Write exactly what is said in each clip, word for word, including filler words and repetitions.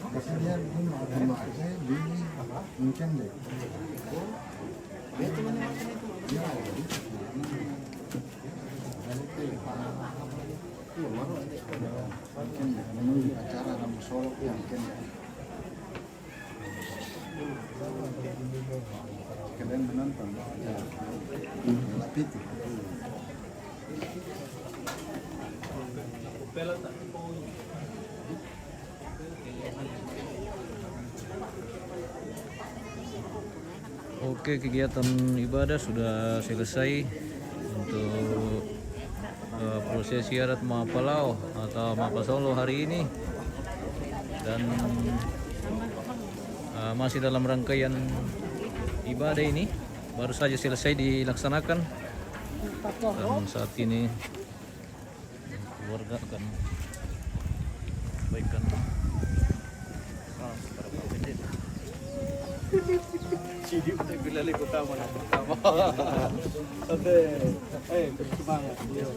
Kasi dia di, di, di, di, mungkin deh. Iya, iya. Mungkin menunggu acara dalam Solok, ya, mungkin. Kalian menonton, ya. Tapi itu. Oke, kegiatan ibadah sudah selesai untuk, eh, prosesi adat Mapalao atau Mapasolo hari ini, dan, eh, masih dalam rangkaian ibadah ini, baru saja selesai dilaksanakan, dan saat ini keluarga akan sampaikan salam kepada Pak Pendeta. Sidi udah bila lihat utama, nama utama. Oke, eh, semangat. Iya.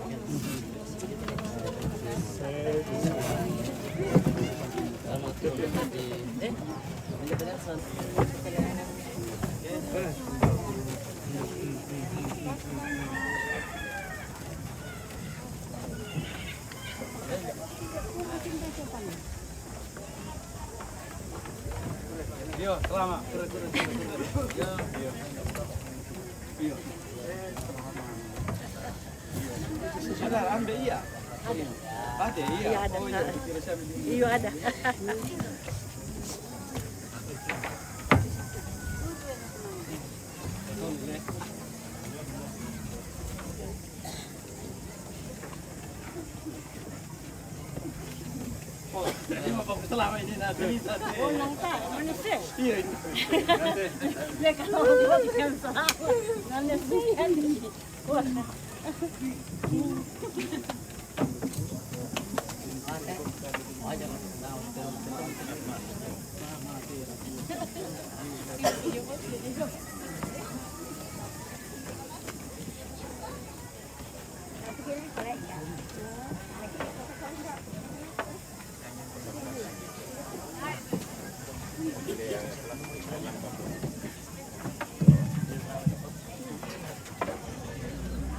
Iya, selamat. Terus, terus, terus, terus. Iya, iya. Iya. Sudah ambil, iya. Ada. Ada, iya. Iya, ada. Oh, iya, kira saya ambil. Iya, ada. Oh, jadi mau bawa selama ini, nah, cerita deh. Oh, nang tak, mana sih? Iya, ini. Ya, kalau dia bilang selama, mana sih? Wah.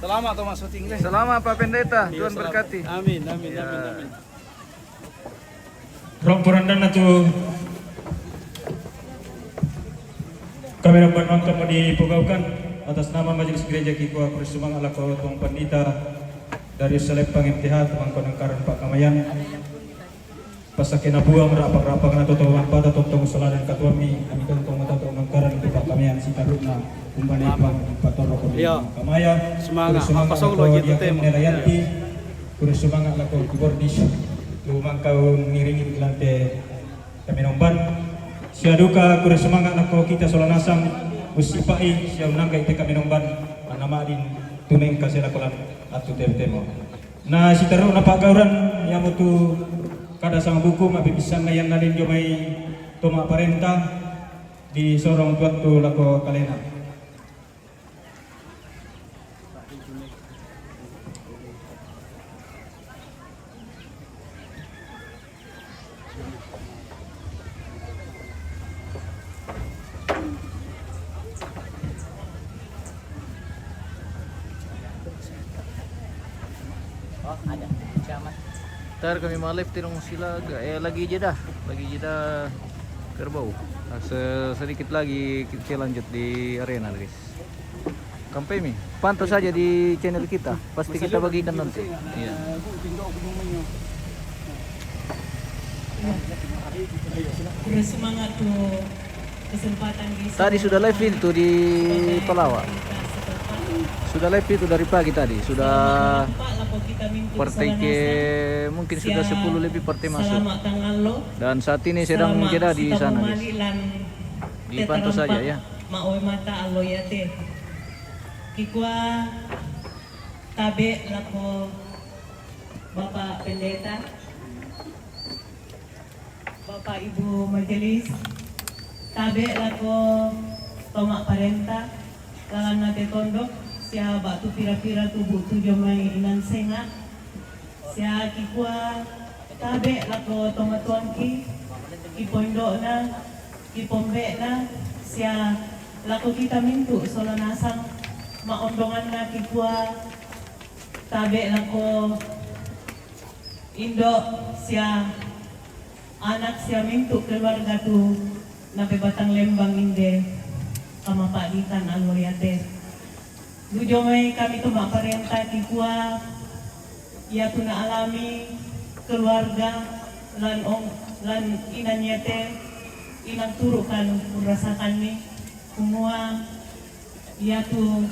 Selamat, Thomas, syuting deh. Selamat, Pak Pendeta. Iya, Tuhan selamat. Berkati. Amin, amin, ya. Amin, amin. Romporan dan natu kami romporan kamu dipogaukan atas nama Majelis Gereja Kikua Kurisumang alaku Tuang Pandita dari Selep Pangin T H, Tuang Konengkaran Pak Kamayan. Pasakena buang rapak-rapak na toto mampata tontong soladan katuami, ami tontong matato mangkaran tu Pak Kamayan sitaruna umbani pang patoro kami. Iya. Kamaya. Semangat. Apa solo lagi tu tema? Nelayanti. Kuri semangat lako keyboardis tu mangkau ngiringi lante kami nomban. Sia duka kuri semangat lako kita sola nasang usipai sia unangga ite kami nomban. Anama din tumeng kasih lakolan atu tem-temo. Na sitaruna pagauran yamutu kada sama buku mapipisan na yan nadin jomai toma parenta di sorong tuan tu lako kalena. Oh, ada. Camat. Ntar kami malip tirong sila, eh, lagi jeda, lagi jeda kerbau. Nah, se-, sedikit lagi kita lanjut di arena, guys. Kampai mi, pantau saja di channel kita, pasti kita bagikan nanti. Iya. Terus semangat tu kesempatan di tadi sudah live itu di Palawa. Sudah live itu dari pagi tadi, sudah partai ke, mungkin sudah sepuluh lebih partai masuk. Dan saat ini sedang jeda di sana, guys. Dipantau saja, ya. Maoy mata alo yate. Kikua tabe lako Bapak Pendeta, Bapak Ibu Majelis, tabe lako tomak parenta, lalan nate tondok, sia batu pira-pira tubu tujo mai inan senga, Sia kikua tabe' lako tomatuangki, kipoindo'na, kipombe'na, sia lako kita mintu' sola nasang ma'ondonganna kikua tabe' lako indo' sia anak sia mintu' keluarga tu napebatang lembang inde kamapa'ditan allo iate. Lu jomai kami to ma'parenta kikua iatu naalami keluarga lan ong-, lan inang iate, inang turukan urasakanni, kumua iatu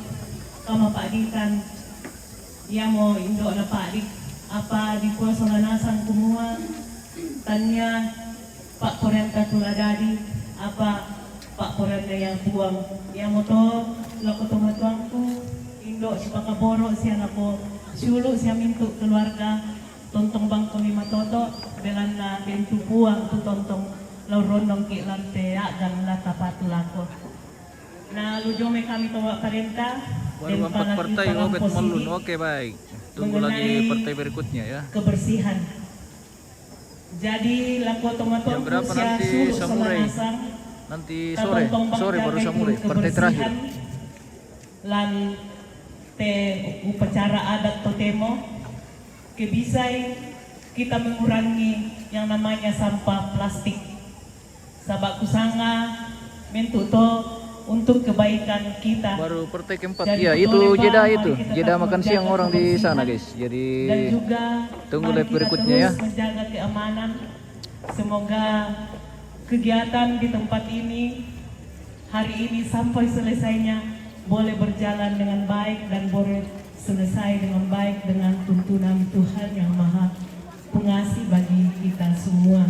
kamapa'ditan iamo indo'na pa'dik, apa dikua sola nasang kumua tania pa'porenta tu la dadi, apa pa'porenta ia Puang. Iamoto lako tomatuangku, indo' sipakaboro' sia lako siulu' sia mintu' keluarga, tontong bangkomi matoto', belanna dentu Puang tu tontong lao rondongki' lan te a'gan la tapatu lako. Na lu jomai kami to ma'parenta, baru empat partai, oke, mallun. Oke, baik. Tunggu lagi partai berikutnya, ya. Kebersihan. Jadi, lako tomatuangku sia sulu' sola nasang, nanti sore, sore baru Samurai, partai terakhir. Lan te upacara adat totemo, kebisai kita mengurangi yang namanya sampah plastik. Saba' kusanga mintu' to untuk kebaikan kita. Baru partai keempat. Jadi, ya, itu jeda itu. Jeda makan siang orang di sana, guys. Jadi, tunggu live berikutnya, ya. Menjaga keamanan. Semoga kegiatan di tempat ini hari ini sampai selesainya boleh berjalan dengan baik dan boleh selesai dengan baik dengan tuntunan Tuhan yang Maha Pengasih bagi kita semua.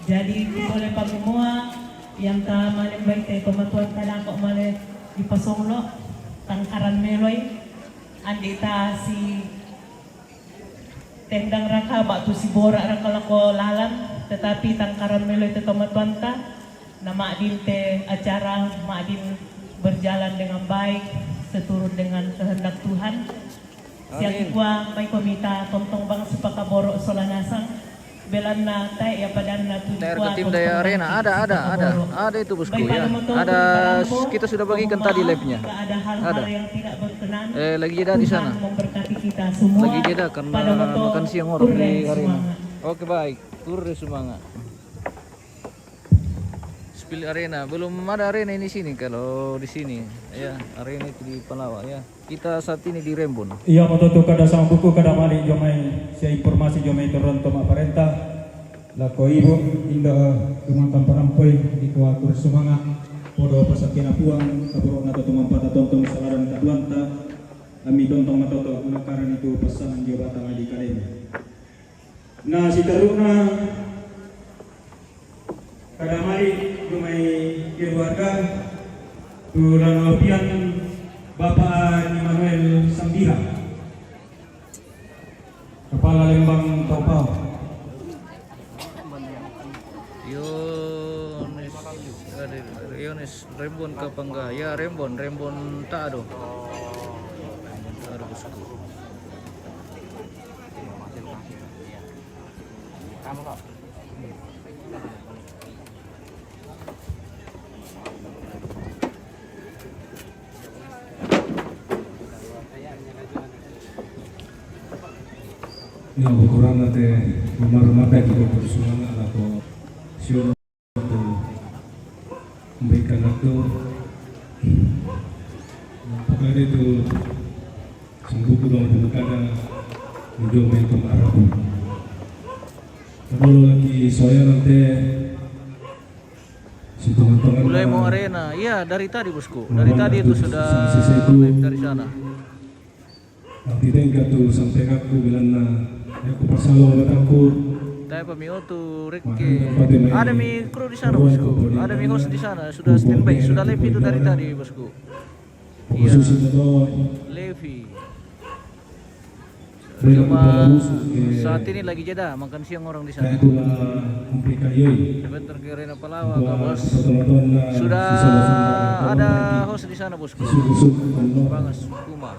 Jadi, boleh pakumua, yang ta male mbai te tomatuanta dako' male dipasonglo', tangkaran meloi, andi' ta si tendang raka ba'tu sibora' raka lako lalan, tetapi tangkaran meloi te tomatuanta, na ma'din te acara, ma'din berjalan dengan baik, seturut dengan kehendak Tuhan. Sia kikua, maiko mita tontong bang sipakaboro' sola nasang, belanna tae' ia padanna tu tim Daya Arena. Ada, ada, ada. Ada itu, bosku, ya. Ada, kita sudah bagikan tadi live-nya. Ada. Eh, lagi jeda di sana. Lagi jeda karena makan siang orang di arena. Oke, baik. Kurre sumanga'. Spill Arena. Belum ada arena ini sini kalau di sini. Ya, arena itu di Palawa, ya. Kita saat ini di Rembon. Iamoto tu kada sambuku kada mali' jomai sia informasi jomai torron to ma'parenta. Lako ibu, indo', tumangkan parampoi, dikua kurre sumanga', podo pasakkena Puang, kaboro'na to tumampata tontong salaran katuoanta, ami tontong matoto', mangkarani tu passangan dio batang adi kalena. Na siterru'na kada mali' jomai keluarga, tu lanaopian Bapak Immanuel Sambiha, Kepala Lembang Taupau. Yones, Yones, Rembon Kapangga, ya Rembon, Rembon Tado. Tado, bosku. Ya, ukuran nanti rumah-rumah tadi, sumanga' lako siun. Memberikan waktu. Pokoknya itu sungguh ku dong tu kada menjomai tu marapu. Kalau lagi soya nanti si teman-teman. Mulai mau arena, iya, dari tadi, bosku. Dari tadi itu sudah live dari sana. Nanti tengka tu sampai aku bilang na, ya, aku pasal lo batangku. Tae' pa mi otu, Ricky. Ada mi kru di sana, bosku. Ada mi host di sana, sudah standby, sudah live itu dari tadi, bosku. Iya. Levi. Cuma saat ini lagi jeda, makan siang orang di sana. Sebentar ke Arena Palawa, Kabas. Sudah ada host di sana, bosku. Bangas Kuma.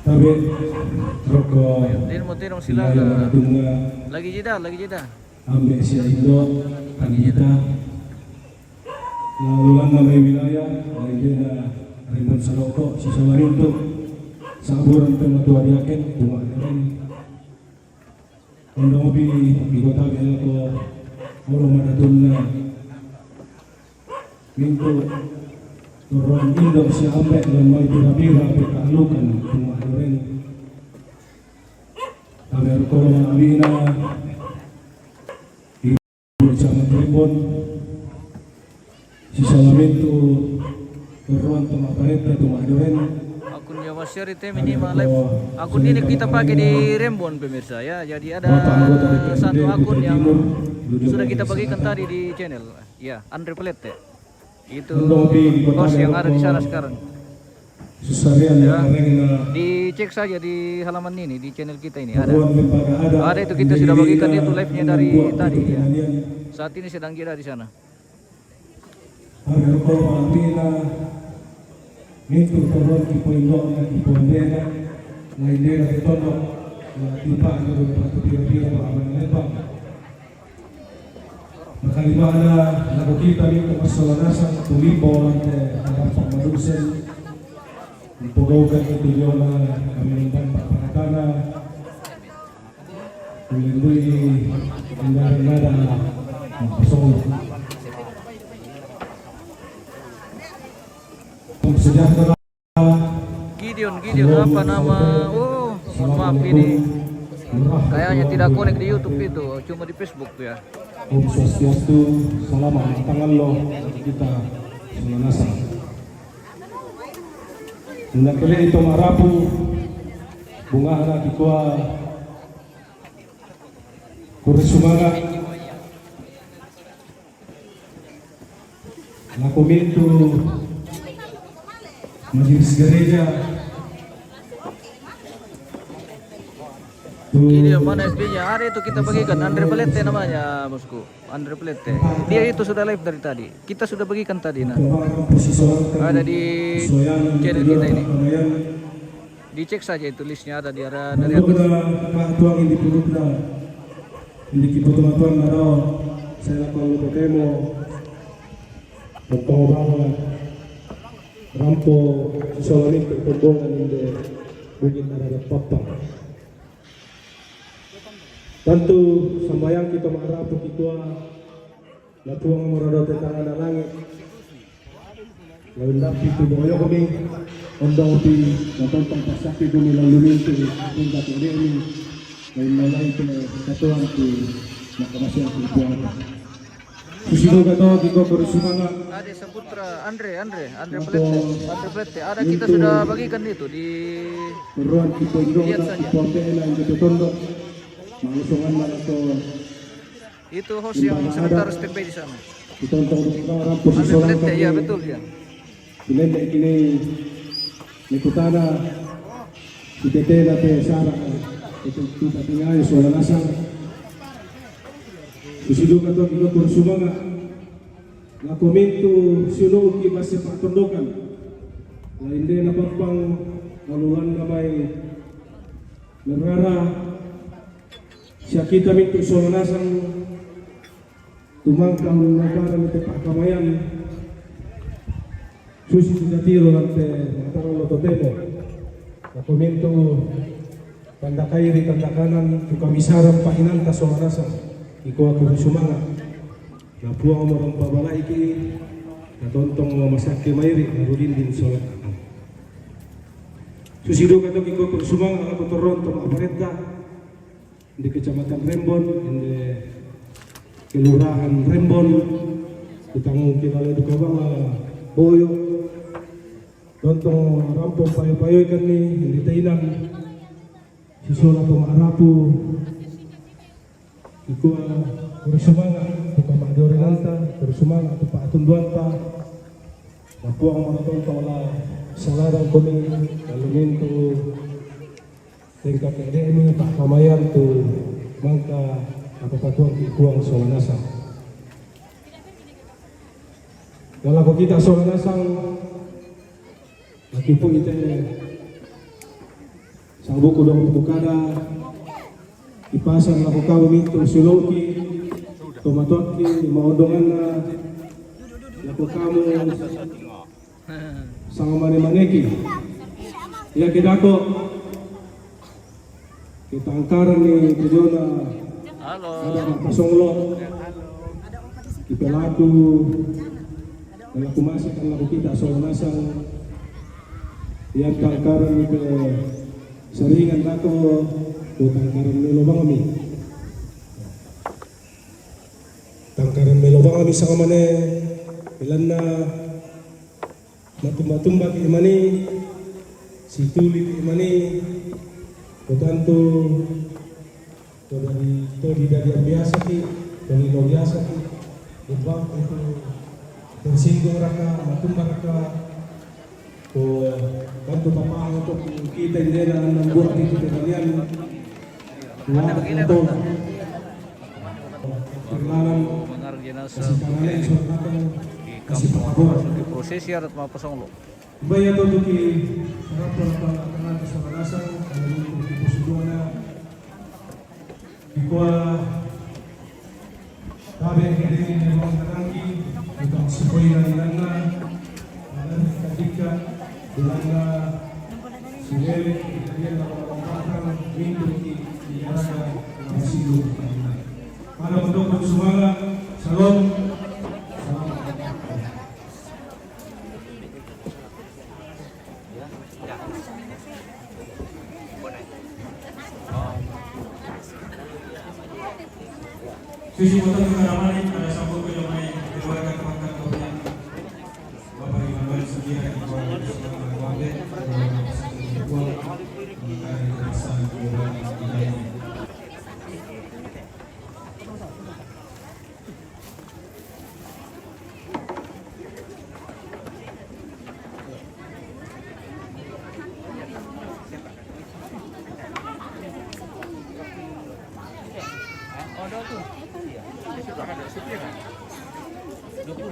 Tabe' roko. Tinmo, tinmo, silakan. Lagi jeda, lagi jeda. Ambe' si Indo, Pandita. Lalu langa mai wilayah, lain dena rimbun saloko', sisala mintu'. Saburan pe matua diaken, bunga deren. Ondong opi di kota bela ko olo madatunna. Mintu' torroan indo' si ambe' lan mai pira-pira pe kaalukan tu ma'doren. Tabe' roko ma'amina. Ibu Camat Rembon. Sisala mintu' torroan tu ma'parenta tu ma'doren. Akun Jawa Share te minimal live. Akun ini kita pakai di Rembon, pemirsa, ya. Jadi ada satu akun yang sudah kita bagikan tadi di channel. Ya, Andre Pelete. Itu host yang ada di sana sekarang. Ya. Dicek saja di halaman ini, di channel kita ini ada. Ada itu, kita sudah bagikan itu live-nya dari tadi, ya. Saat ini sedang jeda di sana. Mintu' torroan ki poindo'na, ki poindena, lain dena pe tondok, la tipa' na rupa tu pira-pira pa' aman lepang. Nakalima'na, lako kita mintu' massola nasang tu limbo lan te narampang manusen. Umpogaukan itu diona kami memban pa' paratana. Ulendui kendaraan nada. Nah, kosong. Sejahtera. Gideon, Gideon, apa nama? Oh, mohon maaf, ini kayaknya tidak connect di YouTube itu, cuma di Facebook ya. Om Swastiastu, salam tangan lo kita Sunanasa. Nakele itu marapu bunga anak ikua kure sumanga. Laku mintu' majelis gereja. Ini yang mana F B-nya? Ada itu kita bagikan. Andre Pelete namanya, bosku. Andre Pelete. Dia itu sudah live dari tadi. Kita sudah bagikan tadi, nah. Ada di channel kita ini. Dicek saja itu listnya, ada di arah dari aku. Tuang ini purukna. Ini kiputuan-tuan narao. Saya lapang lupa temo. Rampo sisala mintu' kombongan inde bugit narada pappang. Tantu sambayang kita ma'rapu ki kua, na Puang maradote tangana langit. Laundappi tu boyokmi, ondopi, na tontong passakkikumi lalu mintu' tingkat ede'mi, lain malai tu katoang tu makamaseang tu Puang. Susiduka to, kiko kuri sumanga'. Ade Saputra, Andre, Andre, Andre Pelete, Andre Pelete. Ada kita sudah bagikan itu di. Ruan kita lihat saja. Kita tondok. Mangusongan mana to. Itu host yang sementara standby di sana. Kita untuk orang posisi Andre Pelete, ya, betul ya. Sinende' kini likutana si tetena te sara' itu kita tingai sola nasang. Susiduka to kiko kuri sumanga'. Lako mintu' siulu'ki masse pa'tondokan. Lain de napappang lalu lanna mai nerrara sia kita mintu' sola nasang. Tumangkang nabarang te pa'kamayan. Susi tu tatiro lan te mataran lo totemo. Lako mintu' tanda kairi tanda kanan tu kamisaran pa'inanta sola nasang. Ikua kuri sumanga'. Na Puang mo rampabalaiki, na tontong mo masakke mairi', na rudindin sola. Susiduka to kiko kuri sumanga' lako torron to ma'parenta. Di Kecamatan Rembon, inde Kelurahan Rembon, ditanggung kilala duka bang Boyo. Tontong rampong payo-payoikanni, inde tainan. Sisola to ma'rapu. Ikua kuri sumanga' tu kama'dorenanta, kuri sumanga' tu pa'tunduanta. Na Puang maratonto la salarang kumi, lalu mintu' Tengka ke'de'mi pa'kamayan tu mangka napapatuang ki Puang sola nasang. Nalako kita sola nasang, nakipu'i te Sangbuku dong tu kada, ipasang lako kamu mintu siloki, tomatoki, maondonganna, lako kamu sanga mane-maneki. Iya kedako, ketangkaran ni kejona. Halo. Ada pasonglo. Kita laku, laku masuk, laku kita solo nasang. Yang tangkaran ni ke saringan lako, ko tangkaran ni lobang mi. Tangkaran ni lobang mi sanga mane, ilanna matumba-tumba ki mani, situli ki mani, ko tantu, to dari, to di dari biasa ki, to di lo biasa ki, ubak itu tersinggung raka, matumba raka, ko tantu papa untuk kita indena anang buat itu kalian, buat itu. Baru mengarang jenazah di kampung, masuk di prosesi adat mapasong lo. Baya to tuki rapat pala kenal kesalasan, kalau itu kita seduana. Di kuala tabe kede memang terangki, bukan sesuai dari nana, ada ketika di nana Sinele, dia lawan-lawan minggu di, di raga, nama silu. Pada mendukung semangat, salam. Salam. Sisi motor juga ramai, ada sambung ke jomai, keluarga teman-teman. Bapak Immanuel Sugira, Immanuel Sugira, Immanuel Sugira, Immanuel Sugira,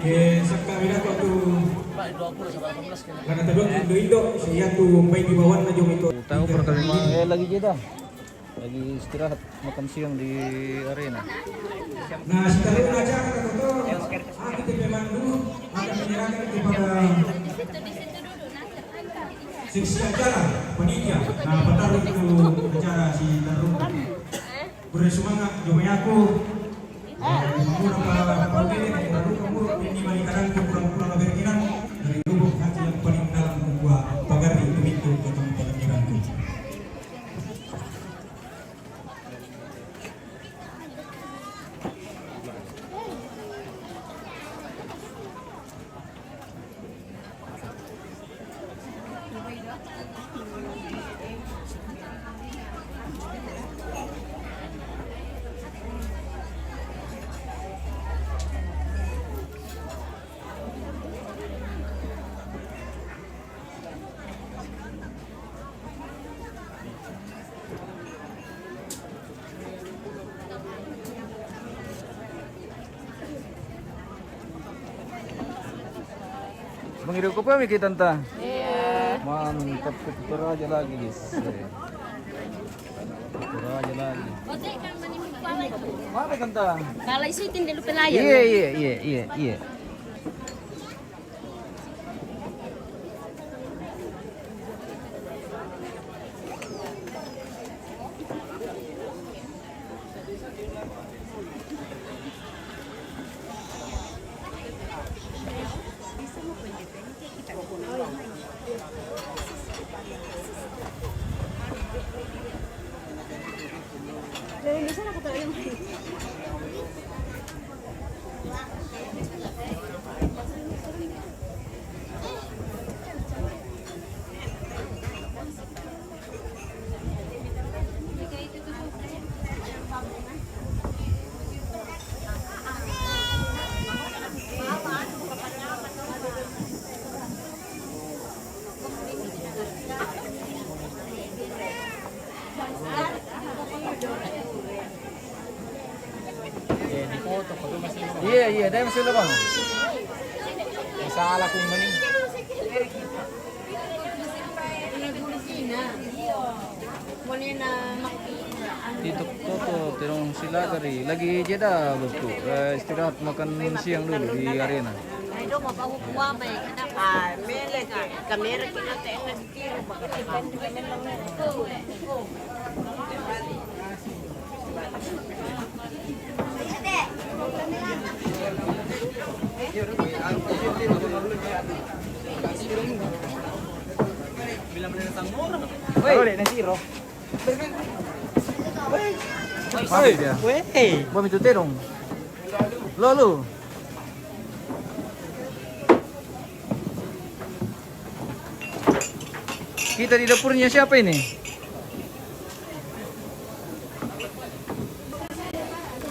Eh, sakka beda ko tu. Karena tadong indo-indo, saya tu main di bawah na jong itu. Tahu perkara, eh, lagi jeda. Lagi istirahat makan siang di arena. Nah, setelah acara kita tutup, ah, kita pemandu akan menyerahkan kepada seksi acara, panitia. Nah, pataru itu acara si Taru. Beri semangat, jomai aku. Mura pa, pa, pa, ini mani kadang kurang-kurang berkenan dari lubuk hati yang paling dalam, membuat pagar itu pintu ketemu pemikiranku. Mangiru ko pa mi kita, Tanta? Iya. Mantap, kita raja lagi, guys. Kita raja lagi. Mana, Tanta? Kalau isi tin dulu pelayan. Iya, iya, iya, iya, iya. Iya, iya, dia masih lubang. Masalah pun mending. Itu tuh, tuh, terong sila kari. Lagi jeda, bosku. Eh, istirahat makan siang dulu di arena. Ah, mele, kamera kita. Woi, nasi ro. Woi. Woi. Bom itu terong. Lalu. Kita di dapurnya siapa ini?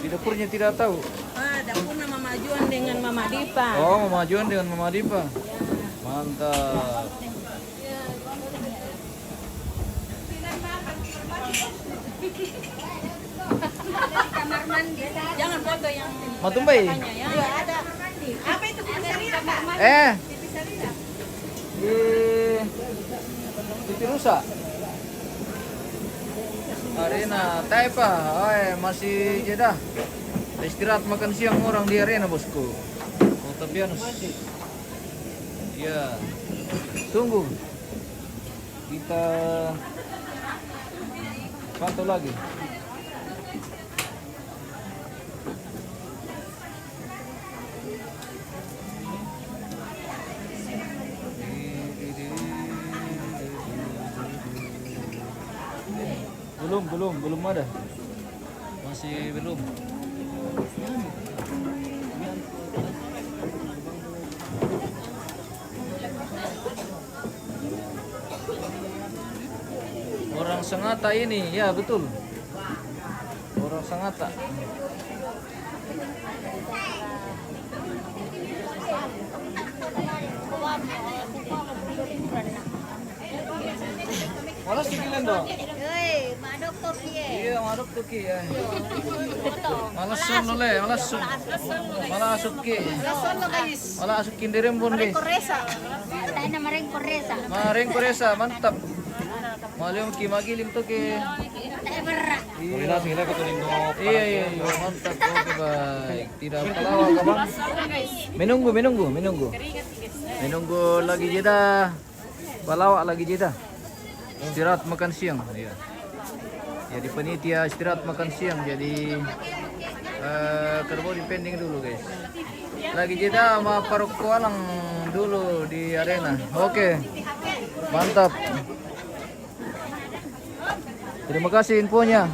Di dapurnya tidak tahu. Ah, dapurnya Mama Juan dengan Mama Dipa. Oh, Mama Juan dengan Mama Dipa. Mantap. Kamar mandi. Jangan foto yang Matumbai. Katanya, ya. Iya, ada. Apa itu? Pipi sarila, Kak? Eh. Pipi sarila. Di Pipi rusa. Arena Taipa, oi, masih jeda. Istirahat makan siang orang di arena, bosku. Octavianus. Ya. Tunggu. Kita pantau lagi. Belum, belum, belum ada. Masih belum. Orang Sangatta ini, ya betul. Orang Sangatta. Malas sih kalian dong. Hei, madok toki eh. Iya, madok toki ya. Malas solo le, malas solo. Malas suki. Malas solo guys. Malah asukin di Rembon, guys. Koresa. Tayo na Mareng Koresa. Mareng Koresa, mantap. Maliw ki magilim to ki. Tayo Marra. Iya. Iya, iya, iya, mantap. Oke, baik. Tidak apa-apa, Bang. Menunggu, menunggu, menunggu. Menunggu lagi jeda. Palawak lagi jeda. Istirahat makan siang, ya. Jadi panitia istirahat makan siang, jadi, eh, kerbau dipending dulu, guys. Lagi jeda sama Parokko Alang dulu di arena. Oke. Mantap. Terima kasih infonya.